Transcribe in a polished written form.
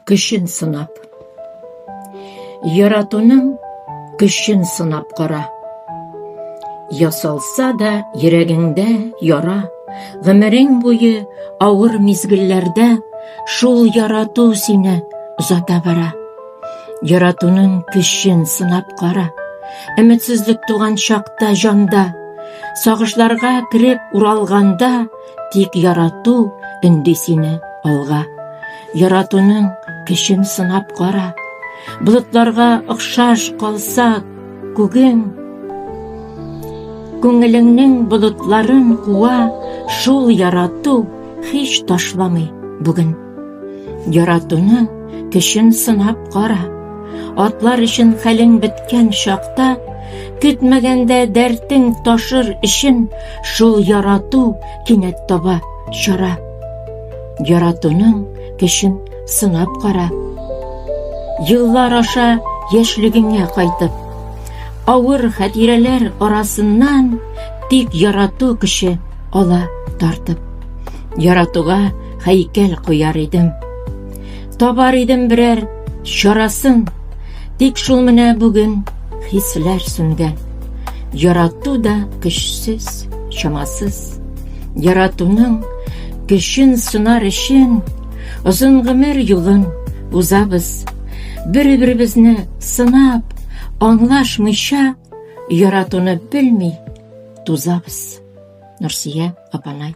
Көчен сынап. Яратуның көчен сынап кара. Ясалса да йөрәгеңдә яра, гомерең буе авыр мизгелләрдә шул ярату сине озата бара. Яратуның көчен сынап кара. Өметсезлек туган чакта җанда, сагышларга кереп уралганда, тик ярату өнди сине алга. Яратуның көчен сынап кара. Болытларга охшаш калса күгең, күңелеңнең болытларын куа, шул ярату һич ташламый бүген. Яратуның көчен сынап кара. Атлар өчен хәлең беткән чакта, көтмәгәндә дәртең ташыр өчен шул ярату кинәт таба чара. Яратуның көчен сынап кара. Еллар аша яшьлегеңә кайтып, авыр хатирәләр арасыннан тик ярату көче ала тартып. Яратуга һәйкәл куяр идем. Табар идем берәр чарасын, тик шул менә бүген хисләр сүнгән. Ярату да көчсез, чамасыз. Яратуның көчен сынар өчен озын гомер юлын узабыз. Бер-беребезне сынап, аңлашмыйча яратуны белми тузабыз. Нурсия Апанай.